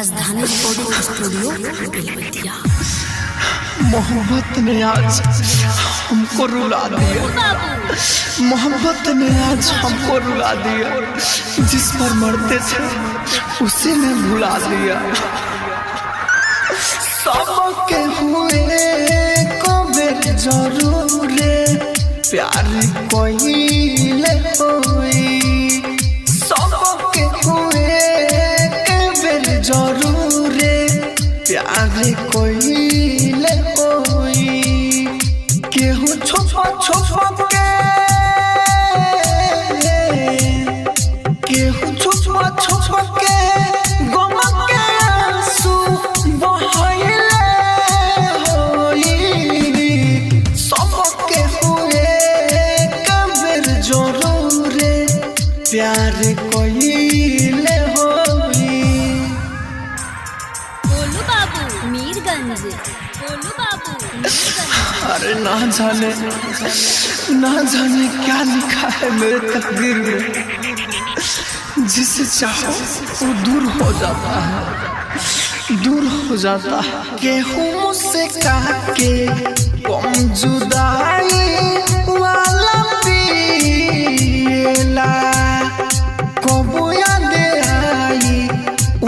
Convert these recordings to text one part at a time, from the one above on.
राजधानी recording studio बेलबत्तिया। मोहब्बत ने आज हमको रुला दिया, मोहब्बत ने आज हमको रुला दिया, जिस पर मरते थे उसे मैं भुला दिया। सबके हुए कबे जरूर प्यार कोइले होई, सबके हुए कबे जरूर प्यार कोइले होई। केहू छुप छुप के, केहू छुप छुप के गम के आंसू बहैले होई। सबके हुए कबे जरूर प्यार कोइले होई। गोलू बाबू मीरगंज, गोलू बाबू मीरगंज। अरे ना जाने ना जाने क्या लिखा है मेरे तकदीर में, जिसे चाहो वो दूर हो जाता है, दूर हो जाता है। केहू मुझसे काके कम जुदाई वाला पीला, कबू याद आई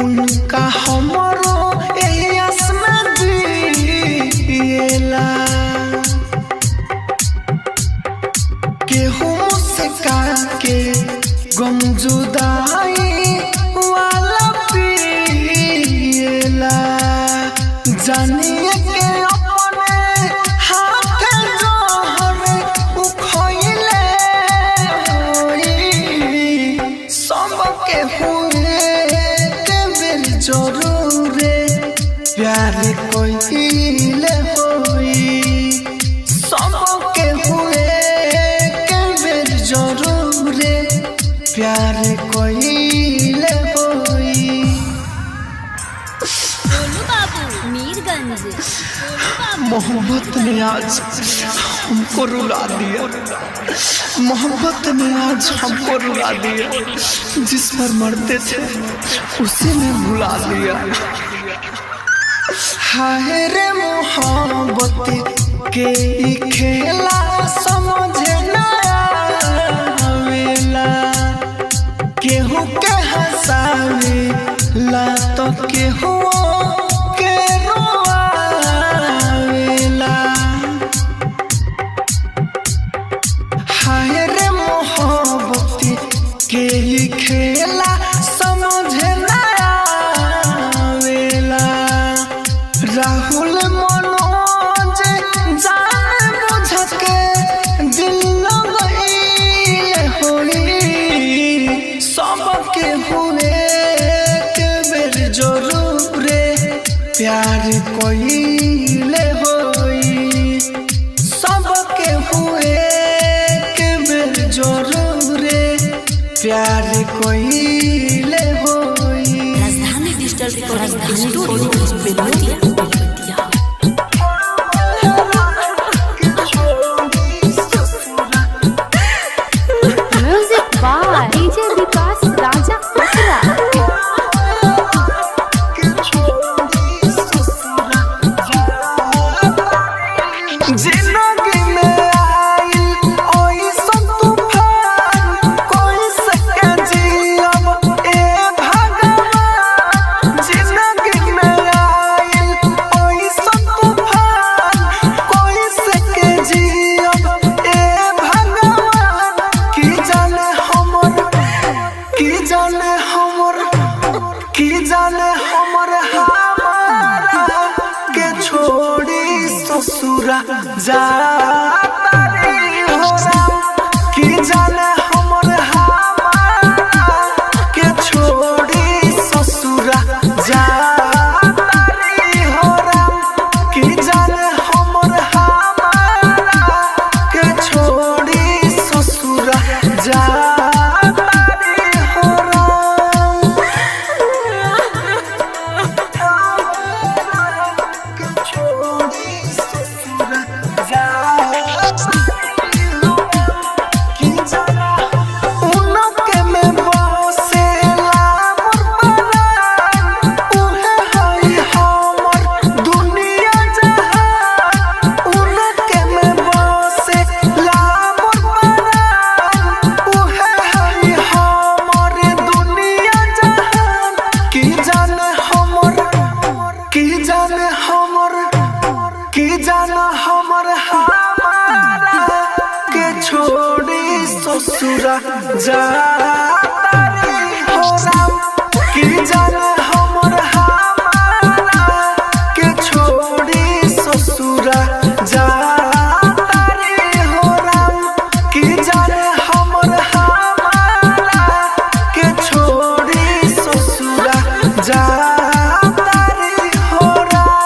उनका हमरो एही आस में जिएला। केहू मुझसे काके गम जुदाई वाला पीला, जानिए के अपने हाथ जोहर उखैले होई। सबके हुए के बेर जरूर प्यार कोइले होई, सबके हुए के बेर जरूर प्यार कोइले होई। गोलू बाबू मीरगंज, गोलू बाबू। मोहब्बत ने आज हमको रुला दिया, मोहब्बत ने आज हमको रुला दिया, जिस पर मरते थे उसे मैं भुला दिया। हाय रे मोहब्बत के ई खेला समझ ना आवेला, केहू के हंसावे ला तो केहू के रोआवेला। हाय रे मोहब्बत के ई खेला समझ ना आवेला, राहुल मनोज जान बुझ के दिल लगइले होई। सबके हुए के बेर जरूर प्यार कोइले होई, सबके हुए के बेर जरूर प्यार कोइले होई। Rajdhani digital recording studio Belbattiya, Belbattiya. Music by DJ Vikas Raja Akra. जिंदगी में आइल ओइसन तूफान, कोई सके जियब ए भगवान। जिंदगी में आइल ओइसन तूफान, कोई सके जियब ए भगवान। की जाने हमर, की जाने हमर, की जाने हमर हमारा के छोड़ी ससुरा जाता रे हो राम। की जाने हमर हमारा के छोड़ी ससुरा जाता रे हो राम। की जाने हमर हमारा के छोड़ी ससुरा जाता रे हो राम। के छोड़ी ससुरा जा ससुरा जाता रे हो राम की जाने हमर हमारा के छोड़ी ससुरा जाता रे हो राम की जाने हमर हमारा के छोड़ी ससुरा जाता रे हो राम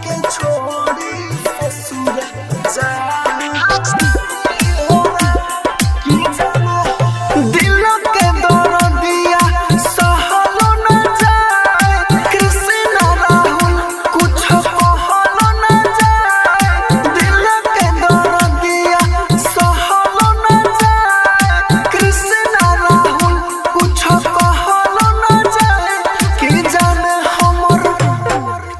के छोड़ी ससुरा जाता रे हो राम। दिल के दर्दिया सहलो न जाए कृष्ण राहुल कुछ कहलो न जाए दिल के दर्दिया सहलो न जाए कृष्ण राहुल कुछ कहलो न जाए की जाने हमर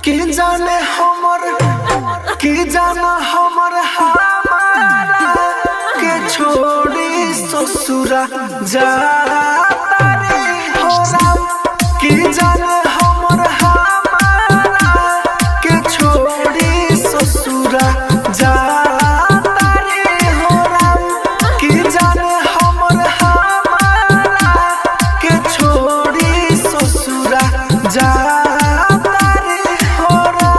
की जाने हमर की जाना हमर हमारा के छोड़ी ससुरा जाता रे हो राम की जाने हमर हमारा के छोड़ी ससुरा जाता रे हो राम की जाने हमर हमारा के छोड़ी ससुरा जाता रे हो Ram.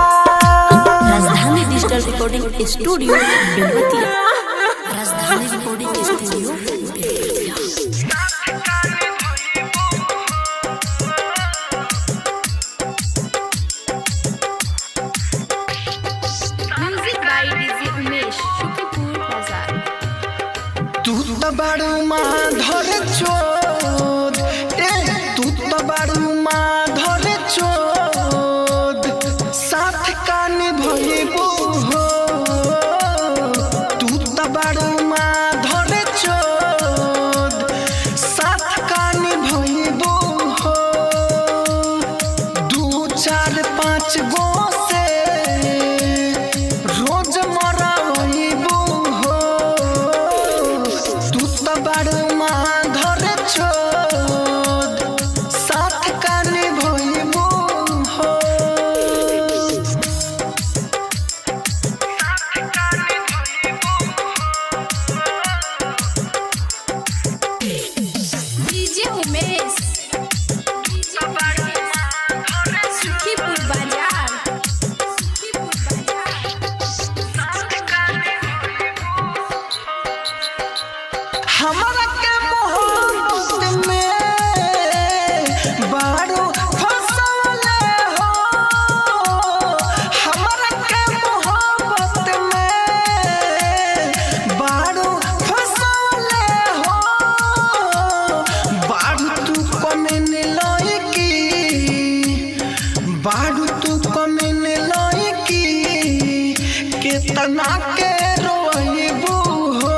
Rajdhani digital recording studio Belwatiya. Rajdhani recording studio Belwatiya. Music by DJ Umesh Shukrapur बाजार। तू तो बारू माधर चोद ए तू तो बारू माधर चोद साथ कान भइबू हो तू तो बारू माधर चोद साथ कान भइबू हो दू चार पाँच गो से रोज मराइबू हो तू तो बारू माधर चोद साथ कान भइबू हो। डीजे उमेश सुखीपुर बाजार। सुखीपुर बाजार। हमरा के मोहब्बत में बारू फसवले हो हमरा के मोहब्बत में बारू फसवले हो बारू तू कमेन लईकी बारू तू कमेन लईकी केतना के रोइबू हो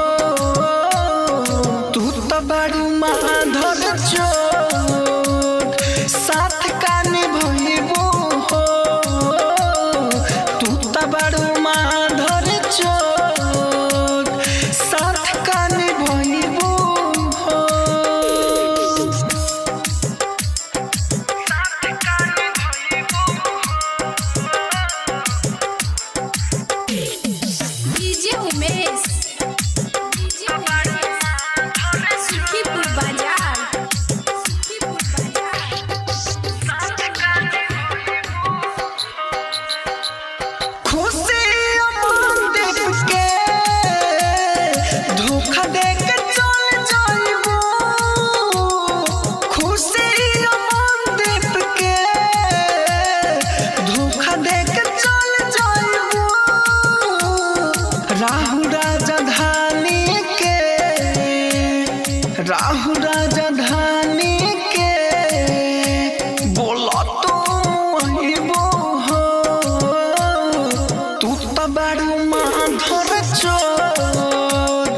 तू तो बारू माधर चोट साथ कान भइबू हो तू तो बारू माधर चोट साथ कान भइबू हो। डीजे उमेश सुखीपुर बाजार। सुखीपुर बाजार। खुशी अमन के धोखा दे के चल जाइबू खुशी अमन के धोखा दे के चल जाइबू राहु राजधानी के राहु राजधानी के बोला तो अहिबो हो तू तो बारू माधर चोर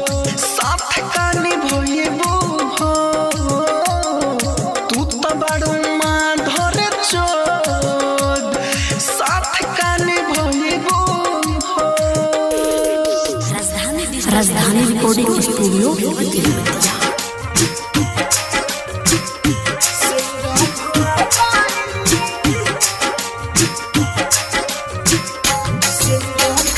साथ कानी भइबू हो तू तो बारू माधर चोर साथ कानी भइबू हो। Rajdhani recording studio Belwatiya. Thank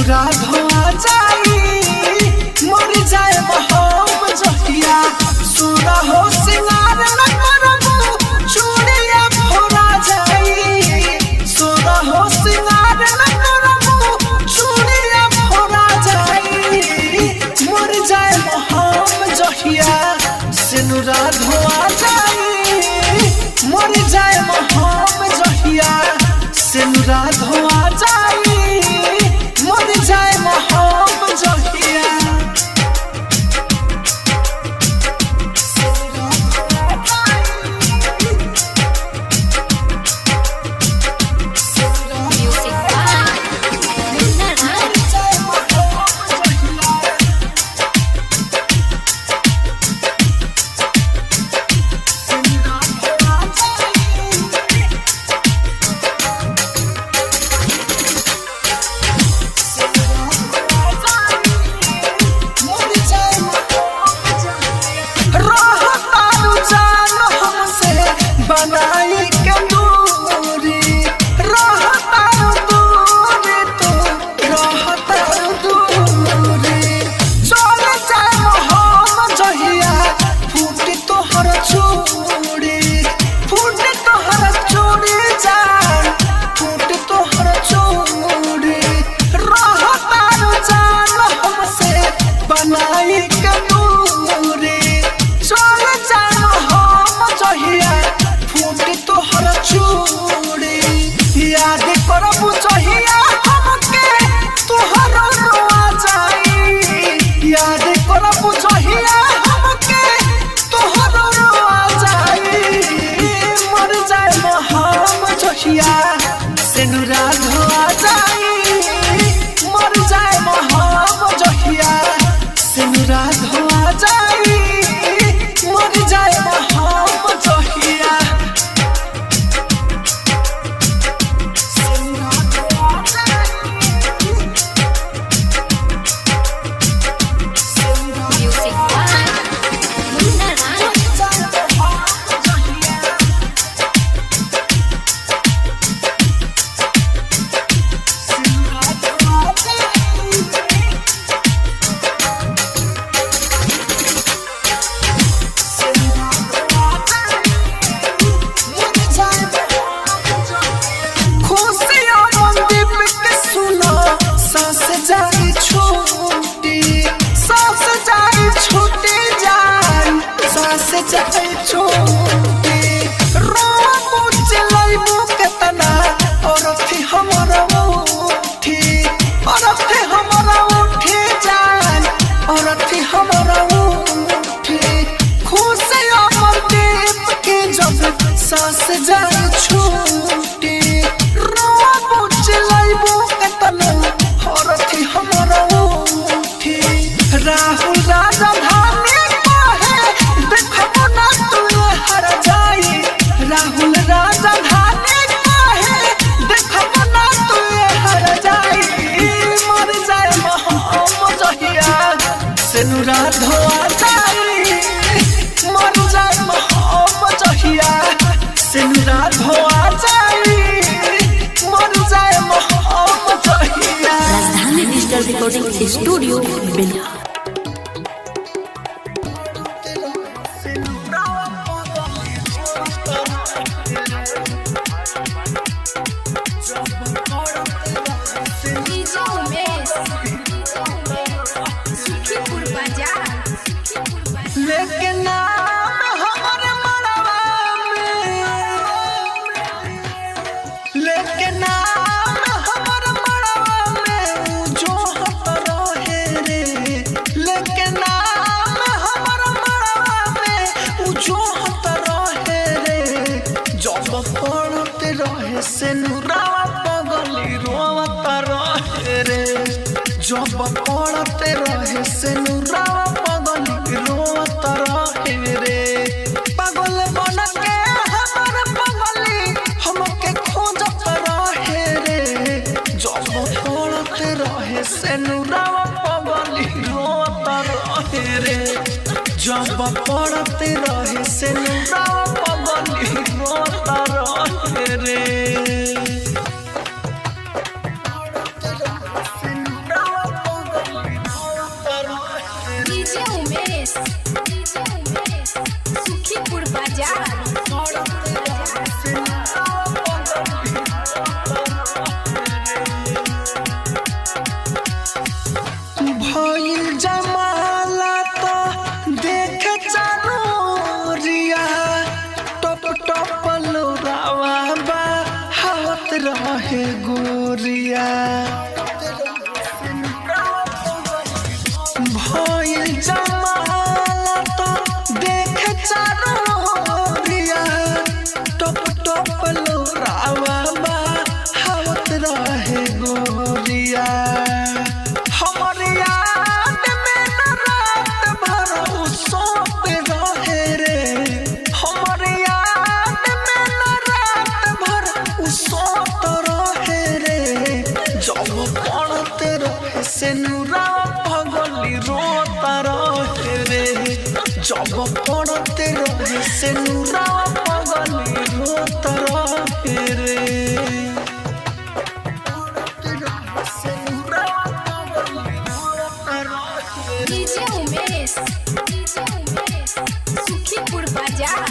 नुरा धोआ जाई मर जाए हम जहिया सुरा हो सिंगार न करबू चूड़िया फोड़ा जाई सुरा हो सिंगार न करबू चूड़िया फोड़ा जाई मर जाए हम जहिया सिनुरा धोआ जाई मर जाए हम जहिया सिनुरा धोआ जाई मर जाए हम जहिया Music by Munna Raj. रहतारू जान हमसे बनाई के दूरी रहतारू दूरी तू रहतारू दूरी चल जाए हम जहिया फूट तोहर चूड़ी फूट तोहर चूड़ी जान फूट तोहर चूड़ी रहतारू जान हमसे बनाई के दूरी चल जान हम जहिया फूट तोहर चूड़ी याद करबू जहिया हमके तोहर रोआ जाई याद करबू जहिया हमके तोहर रोआ जाई मर जाए हम जहिया सेनुरा धोआ जाई मर जाए हम जहिया सेनुरा धोआ जाई मर जाए हम जहिया सेनुरा धोआ जाई Music by Munna Raj. खुशियाँ मंदीप के सुनो सांस जाई छूटी सांस जाई छूटी जान सांस जाई छूटी रोबू चिल्लाइबू केतना और थी हमर उठी और थी हमर उठी जान और थी हमर उठी खुशियाँ मंदीप के जब सांस जाई छूटी रोबू चिल्लाइबू केतना और थी हमर उठी राहुल राजा धानी कहे देखबो ना तू हर जाई राहुल राजा धानी कहे देखबो ना तू हर जाई मर जाए हम जहिया सेनुरा धोआ जाई मर जाए हम जहिया सेनुरा धोआ जाई मर जाए हम जहिया Rajdhani digital recording studio Belha. DJ Umesh Sukhipur बाजार सुखीपुर बाजार लेकिन नाम हमर मरवा में लेकिन नाम हमर मरवा में उ जो हत रहे रे लेकिन नाम हमर मरवा में उ जो हत रहे रे जब पड़त रहे से नुरावा पगली रोवत रहे रे जब पड़त रहे से नुरावा पगली रोवत रहे रे पागल बन के हमर पगली हमके खोजत रहे रे जब पड़त रहे से नुरावा पगली रोवत रहे रे जब पड़त रहे से नुरावा पगली रोवत रहे रे। से नूरा पगली रोता रहे रे। जब पड़ते रहे से नूरा पगली रोता रहे रे। डीजे उमेश, डीजे उमेश, सुखीपुर बाजार।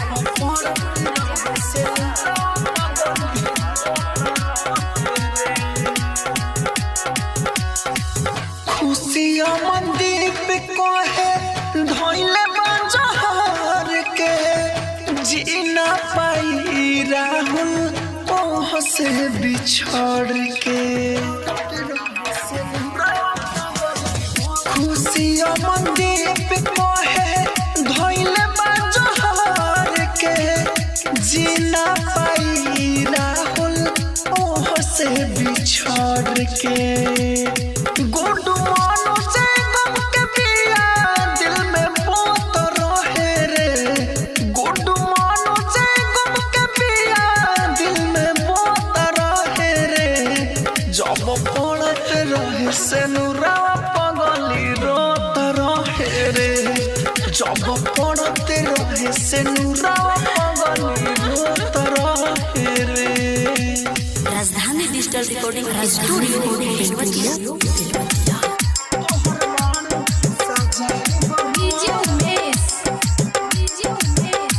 खुशिया मंदीप कहे धोइले बंजहर के, जीना पाई राहुल मोह से बिछड़ के। खुशिया मंदीप कहे धोइले बंजहर के, जीना पाई राहुल मोह से बिछड़ के। गुड्डू मानो से गम के पिया दिल में पोत रहे रे। गुड्डू मानो से गम के पिया दिल में पोत रहे रे। जब पड़त रहे से नूरा पगली रोत रहे रे। जब पड़त रहे से नूरा पगली रोत रहे रे। Rajdhani digital recording studio Belwatiya. DJ Umesh, DJ Umesh,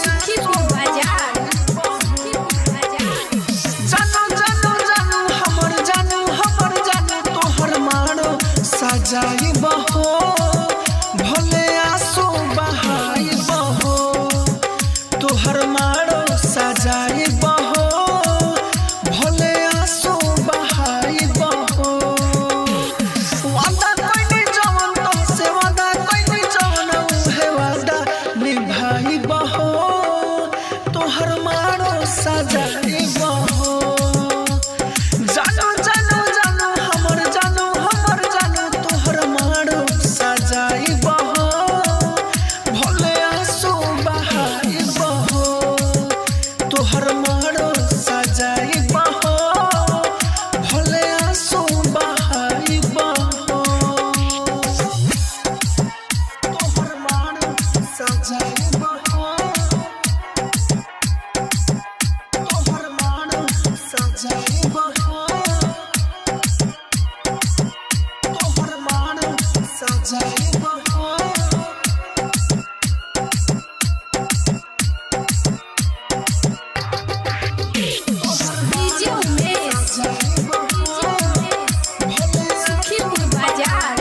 Sukhipur बाजार। सुखीपुर बाजार। जानू जानू जानू हमर जानू हमर जानू तोहर मारो सजाई बहो, भले आंसू बहाई बहो। तोहर मारो सजाई बहो, भले आंसू बहाई बहो। वादा कइनी जवन तोहसे वादा कइनी जवन उहे वादा निभाई बहो। तोहर मारो सजाई बहो। जानू जानू जानू हमर जानू हमर जानू तोहर मारो सजाई बहो, भले आंसू बहाई बहो। तोहर मारो सजाई बहो, भले आंसू बहाई बहो। तोहर मारो सजाई बहो, तोहर मारो सजाई बहो, तोहर मारो सजाई बहो। डीजे उमेश, डीजे उमेश, सुखीपुर बाजार।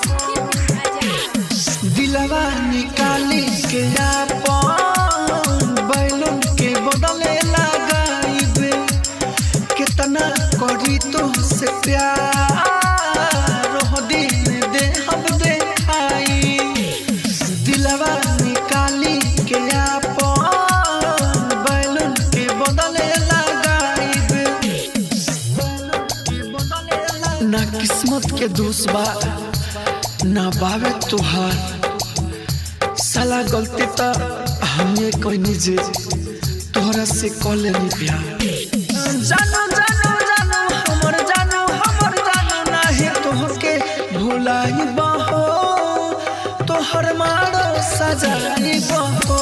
सुखीपुर बाजार। दिलवा निकाली के आपन बैलून के बदले लगाइबे। कितना करी तो से प्यार हो दिन दे हम दे आई। दिलवा निकाली के आपन बैलून के बदले लगाइबे। ना किस्मत के दोष बा ना बावे तोहार, साला गलती त हमने कइनी जे तोहरा से कह लेनी प्यार। जानू जानू जानू हमर जानू हमर जानू नाही तोहके भुलाई बहो, तोहर मारो सजाई बहो।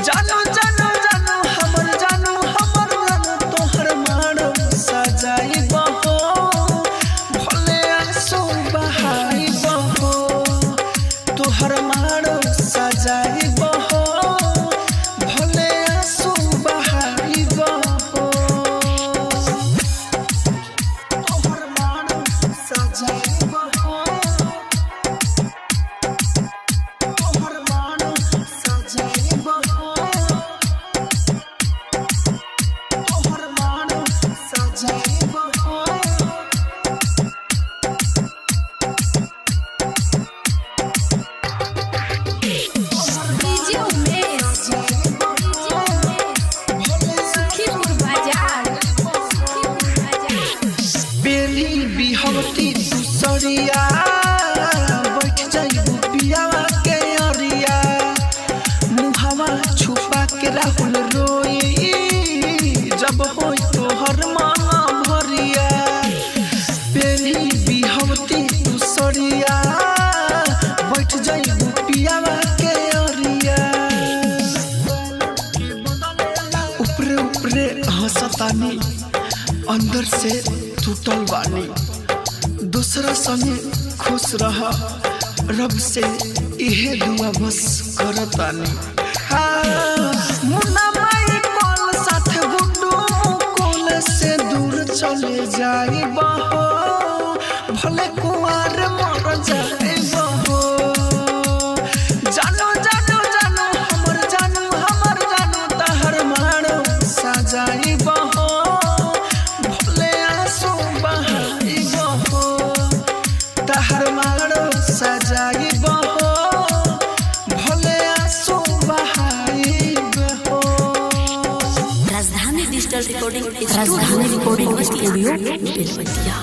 जानू जानू जानू हमर जानू हमर जानू तोहर मारो सजाई बहो, भले आंसू बहाई बहो। तोहर मारो सजाई बहो, भले आंसू बहाई बहो। तोहर मारो सजाई बहो, तोहर मारो सजाई बहो, तोहर मारो सजाई बहो। डीजे उमेश, डीजे उमेश, सुखीपुर बाजार। सुखीपुर बाजार। बेली बिहवती दूसरिया बैठ जाइबू पियावा के अरिया। मुहावा छुपा के राहुल रोई जब होई तोहर मांगा भरिया। बेली सोचतानी अंदर से टूटल बानी। दूसरा संगे खुश रह, रब से इहे दुआ बस करतानी। हाँ, मुन्ना माई कॉल साथ गुड्डू कोल से दूर चले जाई बहो, भले कुंवार मर जाई बहो। जानो जानो जानो हमर जानू हमर जानू तहर मारो सजाई बहो, भले आंसू बहाई बहो, तहर मारो सजाई बहो, भले आंसू बहाई बहो। Rajdhani digital recording Rajdhani recording studio Belwatiya.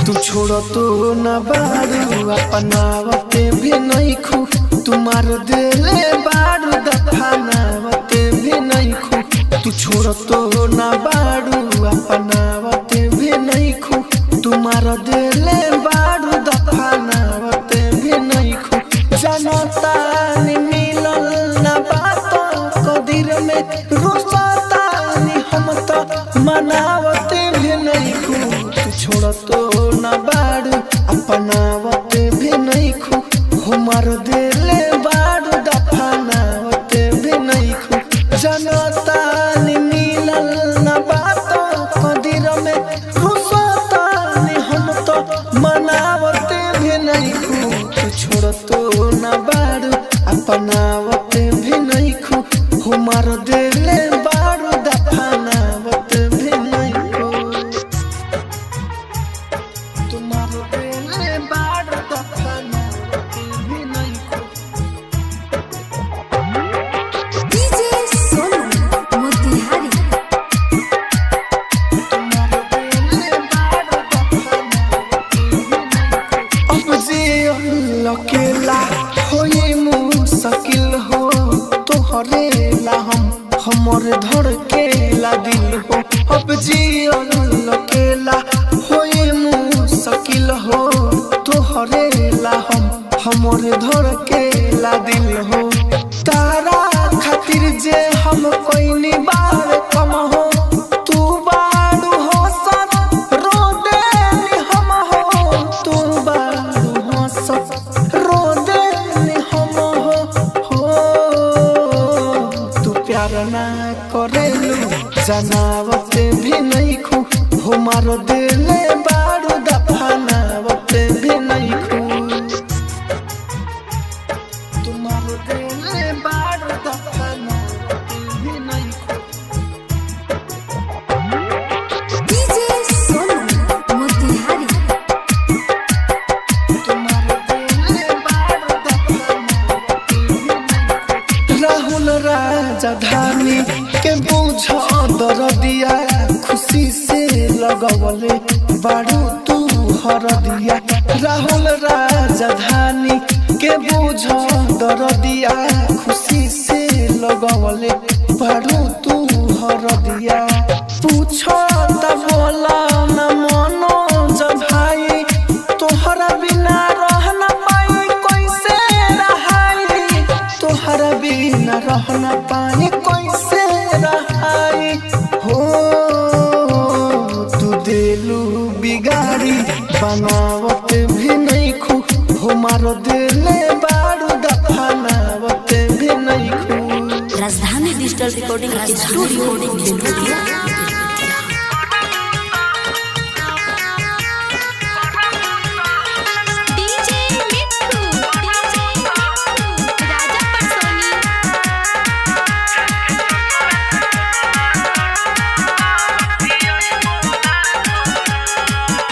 तू छोड़ो तो न बारू अपनावते भी नहीं खू, तुम्हार दिले बारू दफनावते भी नहीं खू। तू छोड़ो तो न बारू अपनावते भी नहीं खू, तुम्हार दिले बारू दफनावते भी नहीं खू। जनता नि मिलल न बात कदीर में रुसता नि हम तो मनावते भी नहीं खू। तू छोड़ तो न बारू अपनावते भी नहीं खू, हमार दिले बारू दफनावते भी नहीं खू। जनता नि मिलल न बात कदीर में रुसता नि हम तो मनावते भी नहीं खू। तू छोड़ तो न बारू अपनावते भी नहीं खू, हमार दिले बारू दफनावते भी नहीं खू। तुम्हार दिले बारू दफनावते भी नहीं खू। डीजे सोनू मोतिहारी। अब जियल अकेला होई मुश्किल हो, तोहरे ला हम हमर धड़केला दिल हो। अब जियल अकेला होई मुश्किल हो, तोहरे ला हम हमर धड़केला दिल हो। तारा खातिर जे हम कोई बार कम हो, तू बारू हो सत रो देनी हम हो, तू बारू हो सत रो देनी हम हो। हो तू प्यार ना करेलू जनावते भी नहीं खू, हमार दिले बारू दफनावते भी नहीं खू। तुम्हार दिले बारू दफनावते भी नहीं खू। डीजे सोनू मोतिहारी। राहुल राजधानी के बुझ दरदिया, खुशी से लगवले बारू तू हरदिया। राहुल राजधानी के बुझ दरदिया, खुशी से लगवले बारू तू हरदिया। पूछो त बोला न मनोज भाई, तोहरा बिना रहना पाई कैसे रहाई, तोहरा बिना रहना पाई कैसे रहाई। हो तू दिलू बिगाड़ी बनावत भी नहीं खू, हमार दिले बारू दफनावत भी नहीं खू। Rajdhani digital recording studio Belwatiya. DJ Mithu DJ Raja Parsoni.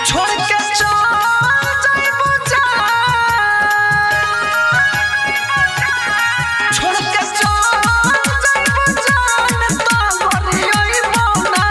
छोड़ के चल जाइबो जान, छोड़ के चल जाइबो जान, तो गरियइबो ना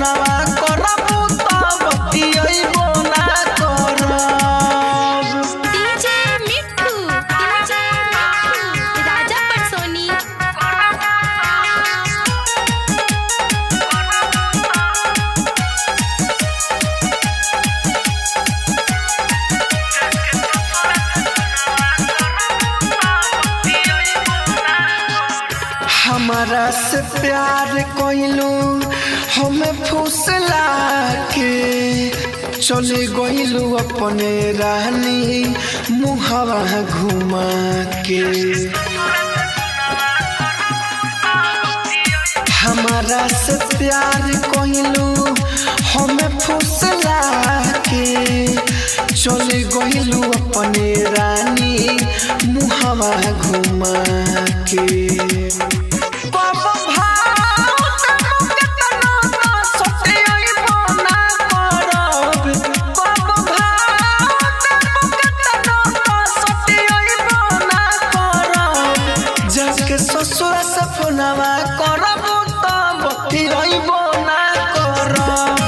फोनवा करब त बतियैबो ना करब। डीजे मिट्ठू, डीजे मिट्ठू, राजा पटसोनी। हमारा से प्यार कइलू हम फुसला के चले गइलू अपने रानी मुहवा घुमा के। हमारा से प्यार कइलू हम फुसला के चले गइलू अपने रानी मुहवा घुमा के। बाबा भाव तनु केतनो ना सटियैबो ना करब। बाबा भाव तनु केतनो ना सटियैबो ना करब। जाके ससुर से फोनवा करब त बतियैबो ना करब।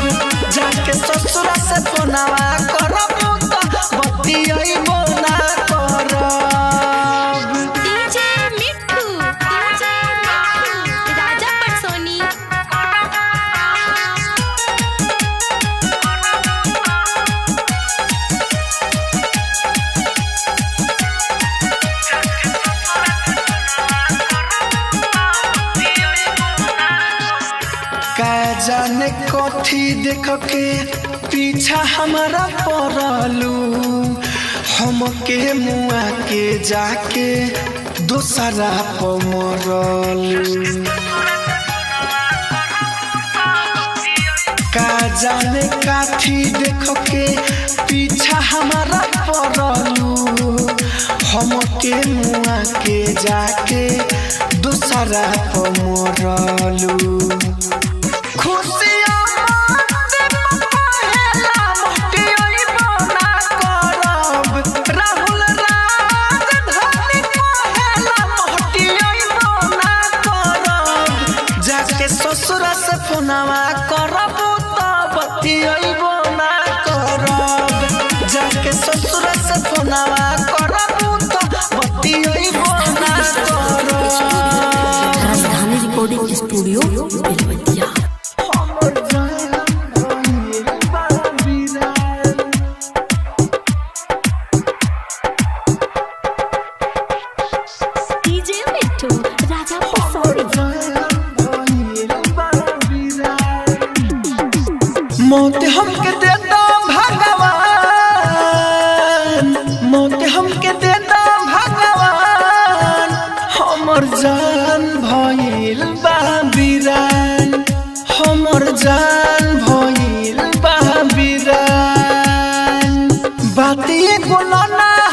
जाके ससुर से फोनवा करब त बतियैबो ना करब। डीजे मिट्ठू, डीजे मिट्ठू, राजा पटसोनी। का जाने कथी देख के पीछा हमारा पड़लू हमके मुआ के जाके दोसरा पर मरलू। का जाने काथी देख के पीछा हमारा पड़लू हमके मुआ के जाके दोसरा पर मरलू। खुशिया माते पहेला मोटियैबो ना करब। राहुल राजधानी पहेला मोटियैबो ना करब। जाके ससुर से फोनवा करब त बतियैबो ना करब। जाके ससुर से फोनवा करब त बतियैबो ना करब। राजधानी रिकॉर्डिंग स्टूडियो बेलबत्तिया। हमर जान भइल बा बिरान। डीजे मिट्ठू, राजा पटसोनी। मौत हमके दे दो भगवान, मौत हमके दे दो भगवान। हमर जान भइल बा बिरान, हमर जान भइल बा बिरान। बाती एगो ना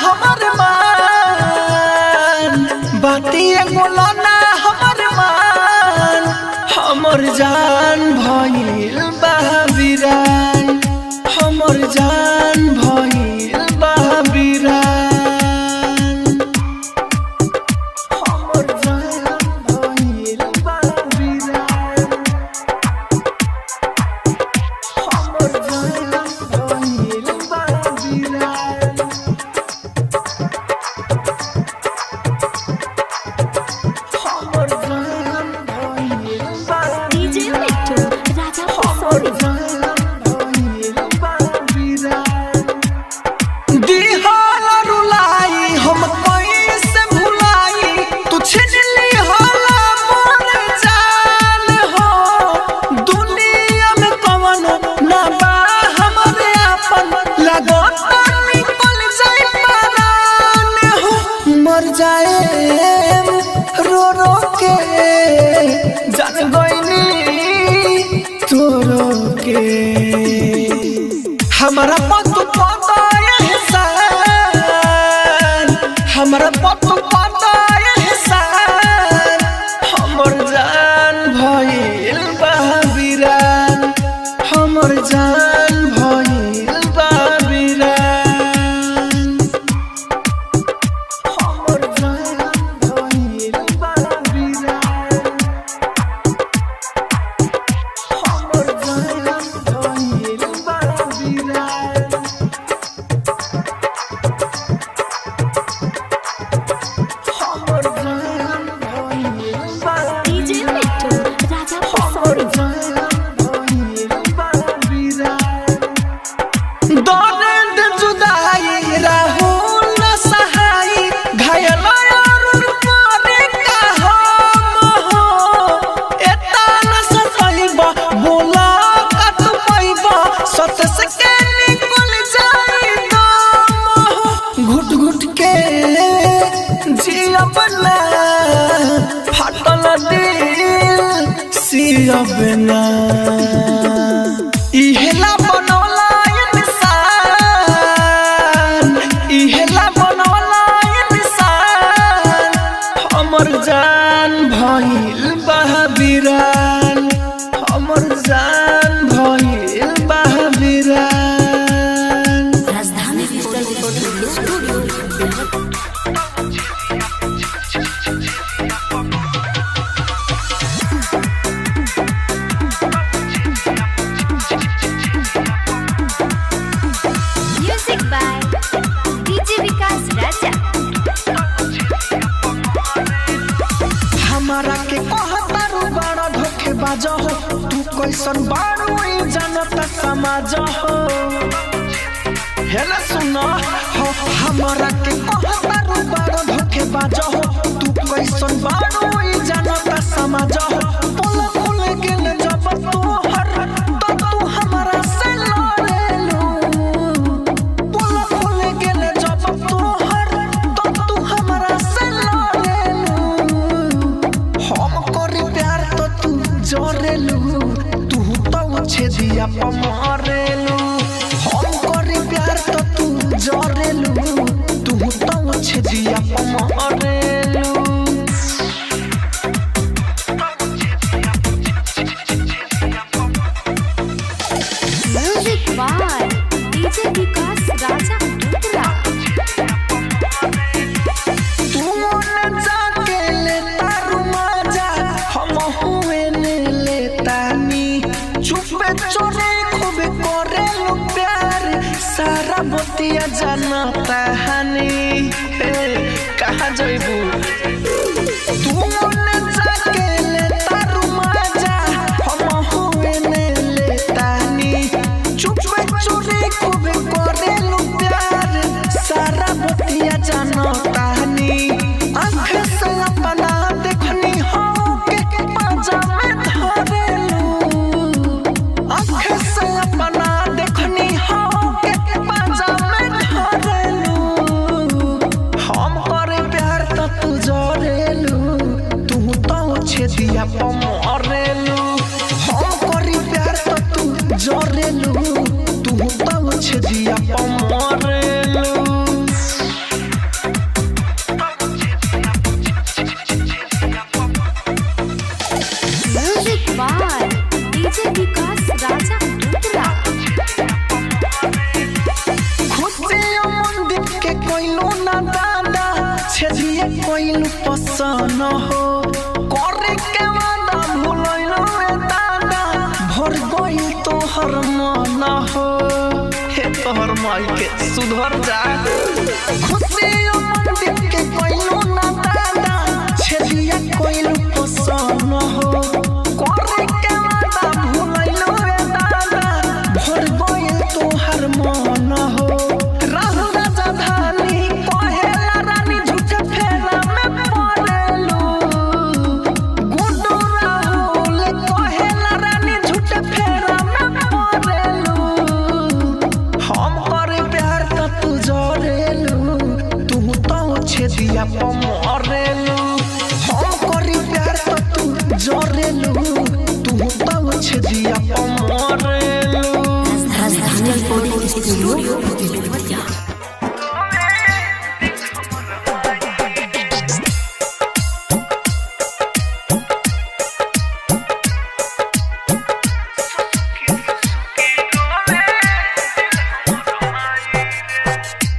हमर मान, बाती एगो ना हमर मान। हमर जान भइल बा बिरान, हमर जान भइल बा बिरान। हमर जान भइल बा बिरान। हमर जान भइल बा बिरान। हमर जान भइल बा डीजे मिट्ठू, राजा पटसोनी। दिहाल रुलाई हम कैसे भुलाई तू छीन लिहला मोर जान हो। दुनिया में कवन ना बा हमरे आपन लगत निकल जाई परान हो। मर जाए रो रो के जान गइनी तोरो के। हमारा पतु पता एहसान, हमारा पतु पता एहसान। हमर जान भइल बा बिरान, हमर जान भइल बा बिरान। हमर जान भइल बा बिरान। हमर जान कैसन बारू ई जनता समाज हो। हेला सुन हो हमरा के कहतारू बारो धोखेबाज हो। तू कैसन बारू ई जनता समाज हो। पोल खुल गेल जब तोहर तो तू हमरा से लड़ेलू। पोल खुल गेल जब तोहर तो तू हमरा से लड़ेलू। हम करी प्यार तो तू जरेलू, तू तो छेदिया पमरेलू। हम करी प्यार तो तू जरेलू, तू तो छेदिया पमरेलू। Music by DJ Vikas Raja Uttara. तू न जाके लेता रुमाजा, हम हुए ने लेतानी। चुपे चोरे खूब करेलू प्यार, सारा बतिया जानता हनी। हे कहाँ जइबू? तू न जाके लेता रुमाजा, हम हुए ने लेतानी। चुपे चोरे खूब करेलू प्यार, सारा बतिया जानता हनी। आँख से अपना देखनी हो के पाजा में धरेलू। आँख से अपना देखनी हो के पाजा में धरेलू। हम करे प्यार तो तू जरेलू, तू तो छेदिया पमरेलू। हम करे प्यार तो तू जरेलू, तू तो छेदिया पमरेलू। Music by DJ Vikas Raja Uttara. खुशियों मंदिर के कोइलू ना दादा, छेदिए कोइलू पसंद हो। करे के वादा भुलैलू ए दादा, भर गइल तोहर मन हो। हे तोहर माई के सुधर जा। खुशियों मंदिर के कोइलू ना दादा, छेदिए कोइलू पसंद हो। करे के वादा भुलैलू ए दादा, भर गइल तोहर मन हो। राहु राजा धानी कहेला रानी झूठ फेरा में पड़ेलू। गुड्डू राहुल कहेला रानी झूठ फेरा में पड़ेलू। हम करे प्यार तो तू जरेलू, तू तो छेदिया पमरेलू। हम करे प्यार तो तू जरेलू, तू तो छेदिया पमरेलू। Rajdhani recording studio Belwatiya.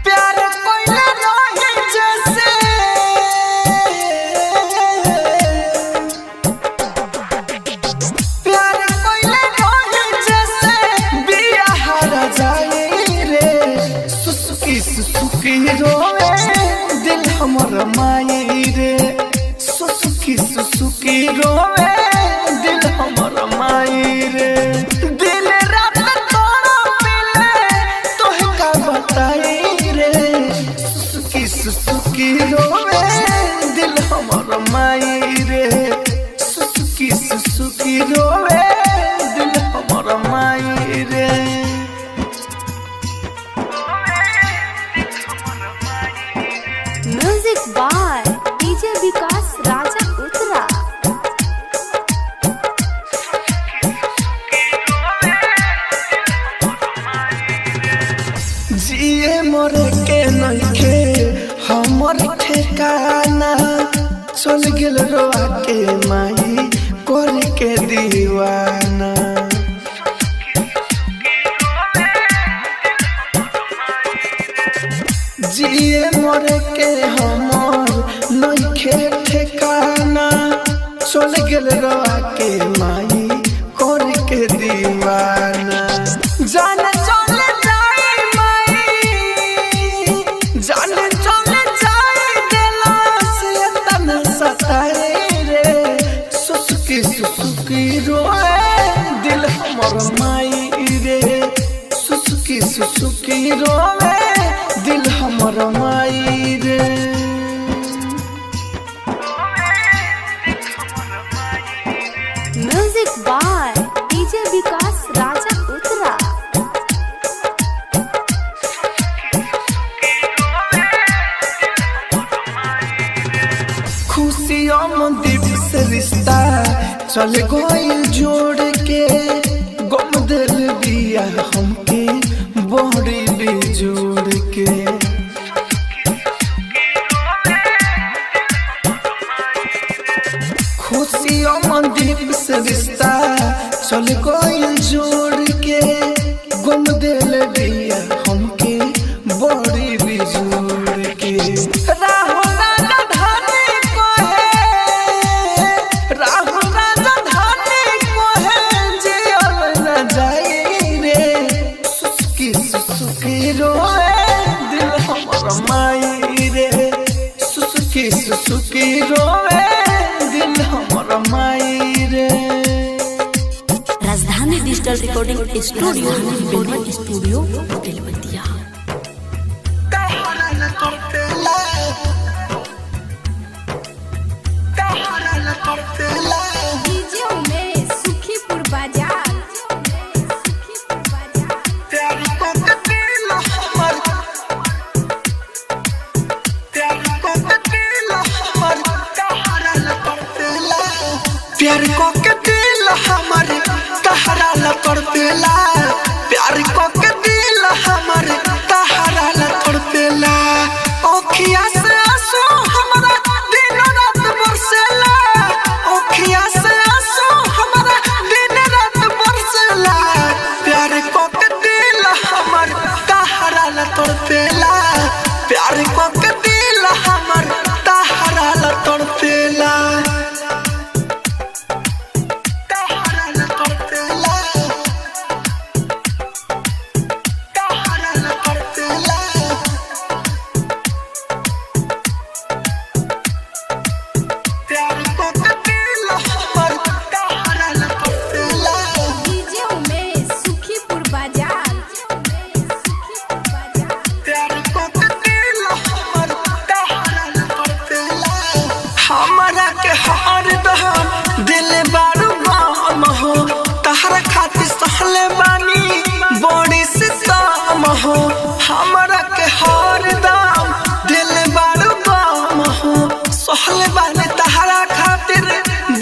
प्यार कोइला रहे जैसे, प्यार कोइला रहे जैसे, बिया हारा जाए रे। सुसुकी सुसुकी रोवे दिल हमर माई रे। सुसुकी सुसुकी रोवे दिल हमर माई रे। दिल रात तोरा मिले तोहे का बताई रे। सुसुकी सुसुकी रोवे दिल हमर माई रे। सुसुकी सुसुकी रोवे दिल हमर माई रे। Music by DJ Vikas Raja Uttara. जिए मरे के नइखे हमर ठिकाना, चल गेल रोआ के माई कर के दीवाना। जिए मरे के हमर नइखे ठिकाना, चल गेल रोआ के माई कर के दीवाना। जान चल जाए माई, जान चल जाए दिला से तन सताए रे। सुसुकी सुसुकी रोए दिल माई रे। सुसुकी सुसुकी रोवे दिल हमर माई रे। Music by DJ Vikas Raja Uttara. खुशियों मंदीप से रिश्ता चल गइल जोड़ के, गम दिल बिया हमके बड़ी बेजोड़ के। खुशियों मंदीप से रिश्ता चल गइल जोड़ के, गम दिल बिया हमके बड़ी बेजोड़ के। राहुल राजा धानी को है, राहुल राजा धानी को है, जियल न जाई रे। सुसुकी सुसुकी रोए दिल हमर माई रे। सुसुकी सुसुकी रोए दिल हमर माई रे। Rajdhani digital recording studio studio Belwatiya. DJ Umesh Sukhipur Bazar. Sukhipur Bazar. प्यार को के दिल हमर तहरा ला तड़पेला। प्यार को के दिल हमर तहरा ला तड़पेला। ओखिया से आंसू हमरा दिन रात बरसेला। ओखिया से आंसू हमरा दिन रात बरसेला। प्यार को के दिल हमर तहरा ला तड़पेला। प्यार को के दिल हमर तहरा ला तड़पेला। डीजे उमेश सुखीपुर बाजार। सुखीपुर बाजार। हमरा के हर दम दिल बारू गम हो, तहरा खातिर सहले बानी बड़ी सितम हो। हमरा के हर दम दिल बारू गम हो, सहले बानी तहरा खातिर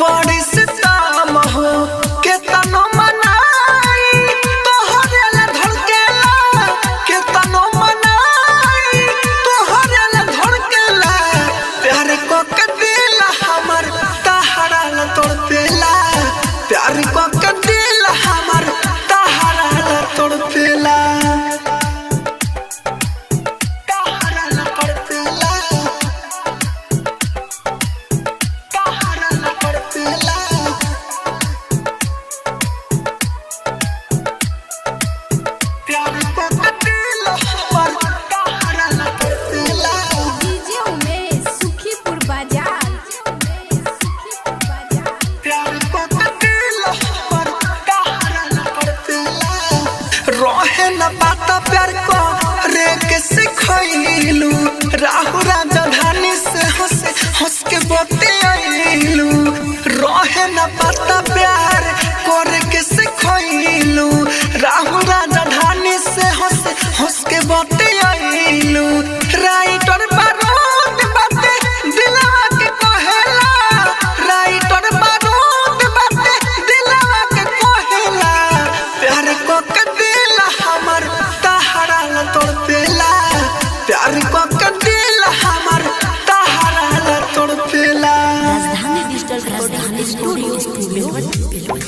बड़ी सितम हो। केतनो मनाई तोहरे ला धड़केला, केतनो मनाई तोहरे ला धड़केला। प्यार को के दिल हमर तहरा ला तड़पेला। प्यार को के दिल हमर तहरा ला तड़पेला। तहरा ला तड़पेला। तहरा ला तड़पेला। प्यार को के दिल हमर तहरा ला तड़पेला। डीजे उमेश सुखीपुर बाजार। सुखीपुर बाजार। रहे न पाता प्यार को रे के सिखैलू, राहु राजा धानी से हंस हंस के बतियाइलू। रहे न पाता प्यार करे के सिखैलू, राहु राजा धानी से हंस हंस के बतियाइलू। राइटर बारूद बाते दिलवा के कहेला, राइटर बारूद बाते दिलवा के कहेला। प्यार को के दिल हमर तहरा ला तड़पेला। प्यार को के दिल हमर तहरा ला तड़पेला। Rajdhani digital recording studio Belwatiya.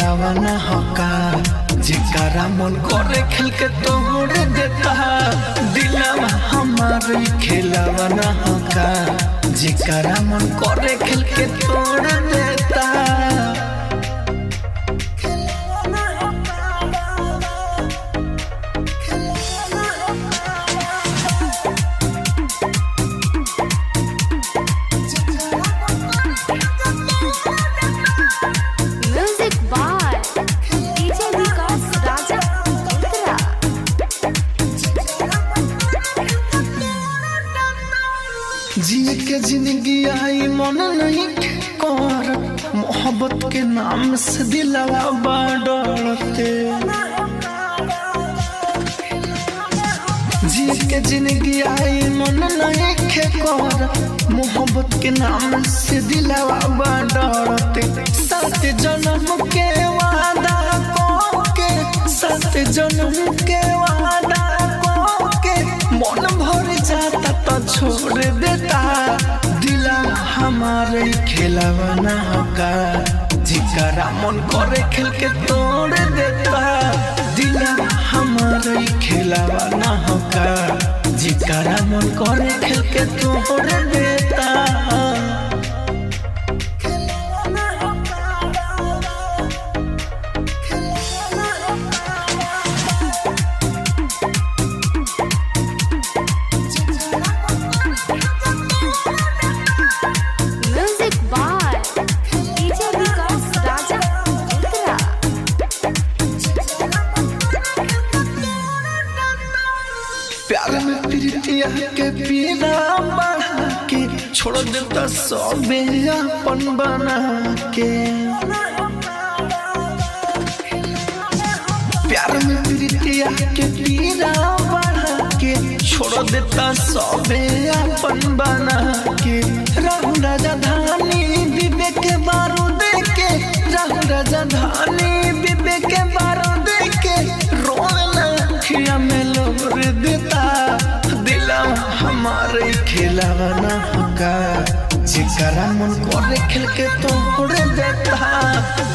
खेलावा ना होका, जेकरा मन करे खेल के तोड़ देता। दिलवा हमारे खेलावा ना होका, जेकरा मन करे खेल के तोड़ देता। Music by DJ Vikas Raja Uttara. जिए के जिंदगी आई मन नहीं कर, मोहब्बत के नाम से दिलवा डरते। जिए के जिंदगी आई मन नहीं कर, मोहब्बत के नाम से दिलवा डरते। सात जन्म के वादा को के, सात जन्म के वादा को के, मन भर जाता तो छोड़ देता। दिला हमारे खेलावा ना होका, जेकरा मन करे खेल के तोड़ देता। दिला हमारे खेलावा ना होका, जेकरा मन करे खेल के तोड़ देता। Music by DJ Vikas Raja Uttara. प्यार में प्रीतिया के पीना बढ़ा के, छोड़ देता सबे अपन बना के। प्यार में प्रीतिया के पीना बढ़ा के, छोड़ देता सबे अपन बना के। राहु राजा धानी विवेक बारूद के, राहु राजा धानी विवेक बारूद के, रोना अखिया में लोर देता। दिला हमारे खेलावा ना होका, जेकरा मन करे खेल के तोड़ देता।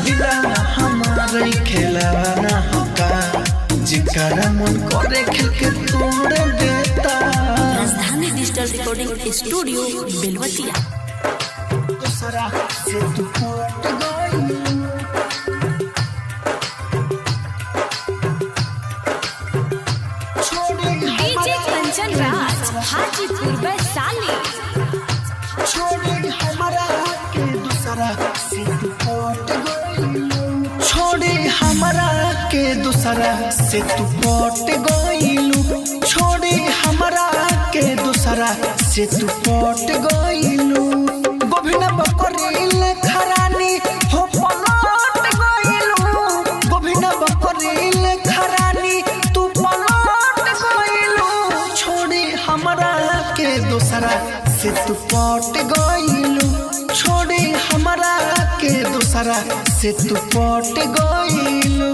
दिला हमारे खेलावा ना होका, जेकरा मन करे खेल के तोड़ देता। Rajdhani digital recording studio Belwatiya. दूसरा से तू पट गई, छोड़ी डीजे कंचन राज हाजीपुर वैशाली। छोड़ी हमारा के दूसरा से तू पट गई, छोड़ी हमारा के दूसरा से तू पट गईलू, छोड़ी हमारा के दूसरा से तू पट गईलू। गोभिना बकरील खरानी हो पलट गईलू, गोभिना बकरील खरानी तू पलट गईलू, छोड़ी हमारा के दूसरा से तू पट गईलू, छोड़ी हमारा के दूसरा से तू पट गईलू,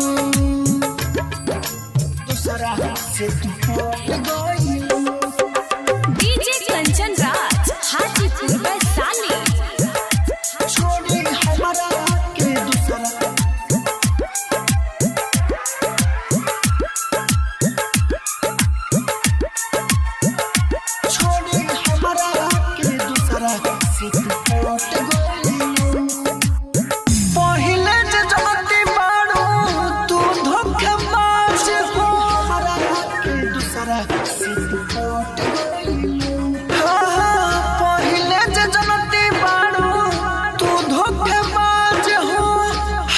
दूसरा से तू पट गईलू। डीजे कंचन राज हाजीपुर वैशाली। छोड़ी हमारा के दूसरा छोड़ी हमारा के दूसरा से तू पट गईलू। पहिले जे जमती बाड़ू तू धोखेबाज हो, हमारा के दूसरा से तू पट गईलू। हाँ, पहिले जे जनती बाड़ू तू धोखेबाज हो,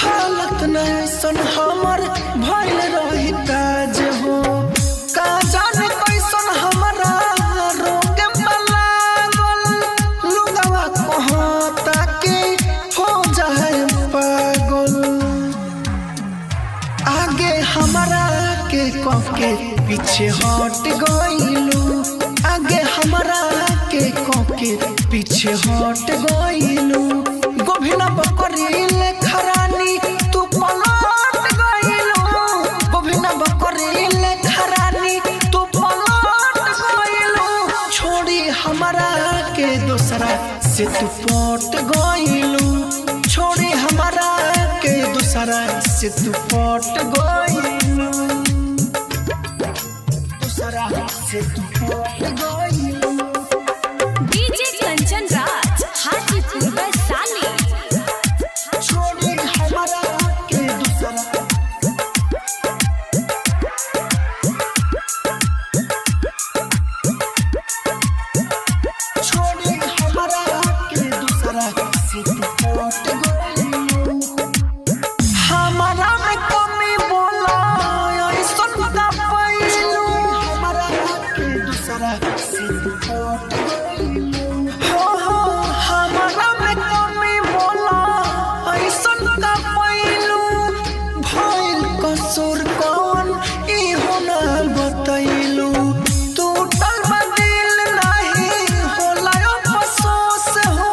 हालत न ऐसन हमर भइल रही काज हो। का जाने कैसन हमरा रोग लागल, लोगवा कहता कि हो जाए पागल। आगे हमारा के कके पीछे हट गईलू, आगे हमारा के कके पीछे हट गईलू। गोभिना बकरील खरानी तू पलट गईलू, गोभिना बकरील खरानी तू पलट गईलू, छोड़ी हमारा के दूसरा से तू पट गईलू, छोड़ी हमारा के दूसरा से तू पट गइलू, दूसरा से तू पट गइलू। डीजे कंचन राज हाजीपुर वैशाली। छोड़ी हमारा के दूसरा छोड़ी हमारा के दूसरा से तू पट गइलू। हमारा में कमी बोला ऐसन का पैलू, हमारा के दूसरा से तू पट गइलू। हो हो हमारा में कमी बोला ऐसन का पैलू, भइल कसूर कौन इहो ना बतैलू। टूटल बा दिल नाही होला अफसोस हो,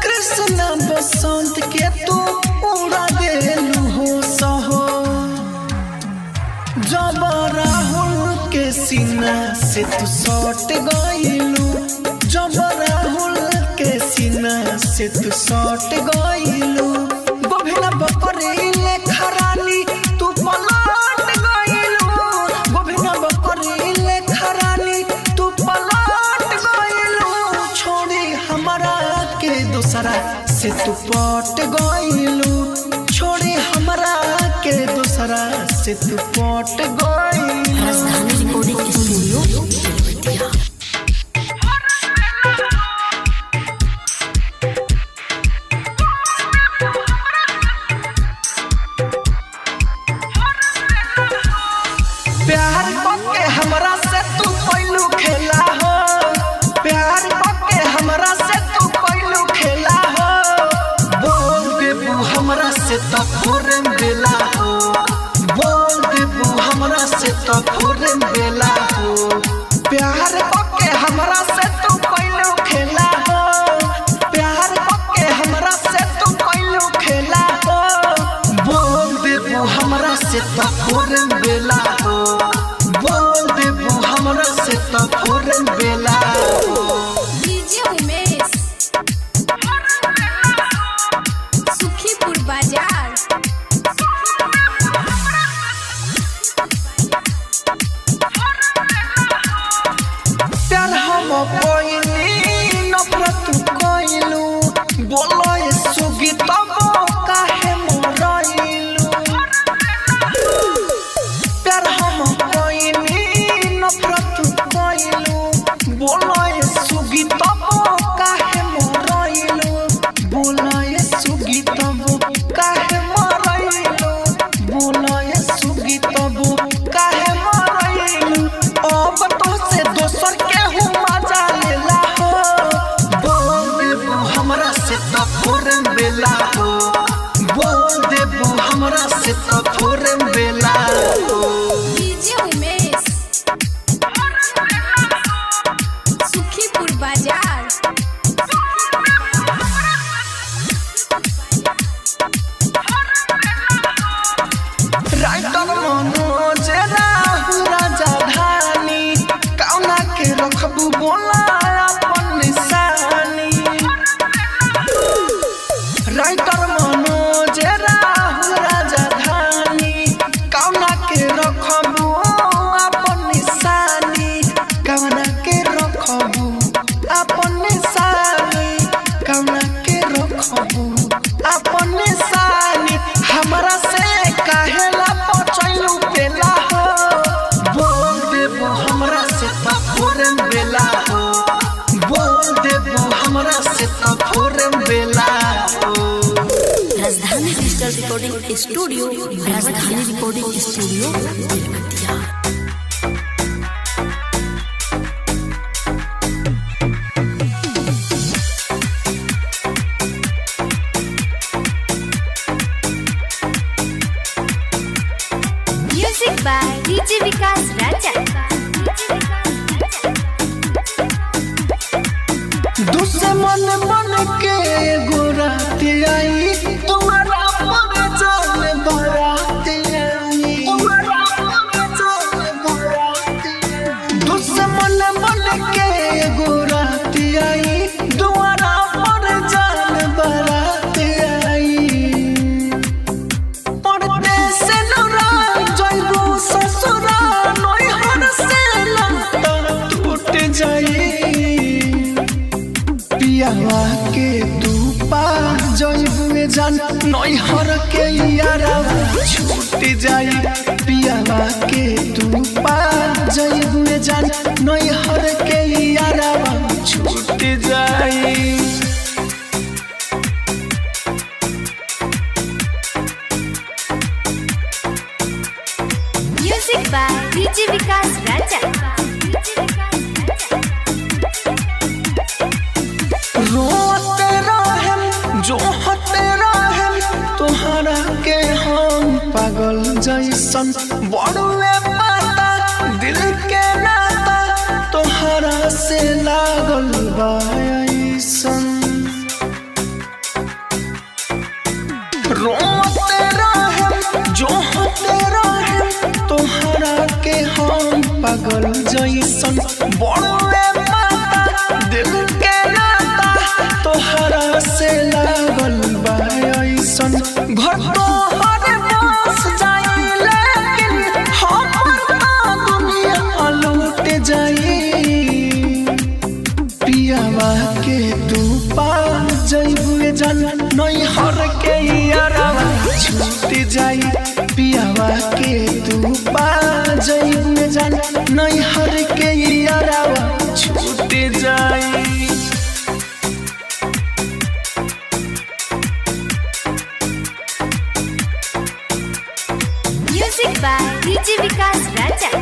कृष्ण बसंत के तू उड़ा देलू हो सहो। जब राहुल के सीना से तू सट गइलू, जब राहुल के सीना से तू सट गइलू। गोभिना बकरी ले खरानी तू पलट गइलू, गोभिना बकरी ले खरानी तू पलट गइलू। छोड़ी हमारा के दूसरा से तू पट गइलू, छोड़ी हमरा के दूसरा से तू पट गइलू। Rajdhani recording studio Belwatiya. प्यार पक्के हमरा से तू पैलू खेला हो, प्यार पक्के हमरा से तू पैलू खेला हो। बोल देबू हमरा से तो फोरन बेला हो, बोल देबू हमरा से तो फोरन बेला हो। प्यार पक्के हमरा से तू पैलू खेला हो, प्यार पक्के हमरा से तू पैलू खेला हो। बोल देबू हमरा से तो फोरन बेला हो, बोल देबू हमरा से तो फोरन बेला हो। डीजे उमेश सुखीपुर बाजार। प्यार हम कोइनी नफरत कोइलू, बोलो ये सुगी तब काहे मोरइलू। प्यार हम कोइनी नफरत कोइलू, बोलो ये सुगी तब काहे मोरइलू। बोलो ये सुगी तब काहे मोरइलू, बोलो ये सुगी तब काहे मोरइलू। अब तो से दोसर केहू मजा लेला हो, बोल देबू हमरा से तो फोरन बेला हो, बोल देबू हमरा से तो फोरन बेला हो। डीजे उमेश सुखीपुर बाजार। राइटर मनोज राहु राजा धानी, कौना के रखबू बोला अपन निशानी। राइटर मनोज राहु राजा धानी, कौना के रखबू अपन निशानी। कौना के रखबू अपन निशानी, कौना के रखबू अपन निशानी। हमरा से काहेला पचैलू बेला हो, बोल देबू हमरा से तो फोरन बेला हो, बोल देबू हमरा से तो फोरन बेला हो। Rajdhani digital recording studio, Rajdhani recording studio Belwatiya. Music by DJ Vikas Raja. दुश्मन बन के एगो रात आई, तुम्हारा पर जान बारात आई, तुम्हारा पर जान बारात आई। दुश्मन बन के एगो रात आई, तुम्हारा पर जान बारात आई। पियावा के तू पा जइबुए जान नैहर के यारावा छूट जाई। पियावा के तू पा जइबुए जान नैहर के यारावा छूट जाई। Music by DJ Vikas Raja. रोते रहम जो होते रहम तोहरा के हम पागल जैसन बड़ुए पाता दिल के नाता तोहरा से लागल बा ऐसन। रोते रहम जो होते रहम तोहरा के हम पागल जैसन बड़ुए पाता दिल के नाता तोहरा से लागल बा ऐसन। घर तोहर बस जाई लेकिन हमर त दुनिया लूट जाई। पियावा के तू पा जइबुए जान नैहर के यारावा छूट जाई। पियावा के तू पा जइबुए जान नैहर के यारावा छूट जाई। Music by DJ Vikas Raja.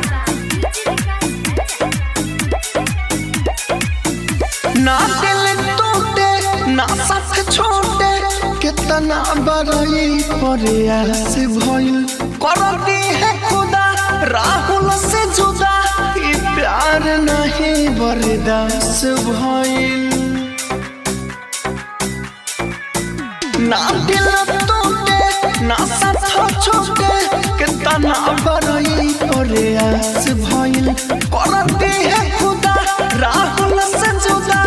ना दिल टूटे ना साथ छोटे कितना बड़ाई प्रयास भइल करती है खुदा राहुल से जुदा ई प्यार नहीं बर्दाश्त भइल। ना दिल टूटे ना साथ छोटे कितना बड़ाई प्रयास भइल करती है खुदा राहुल से जुदा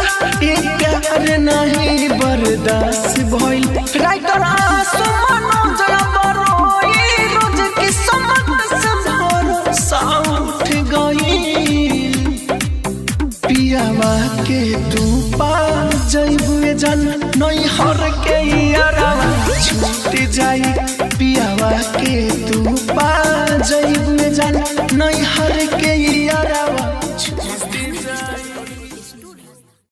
ई प्यार नहीं बर्दाश्त भइल। राइटर आंसू मनोज बरोई रोज की समत से भरोसा उठ गई। पियावा के तू पा जइबुए जान नैहर के यारावा छूट जाई। पियावा के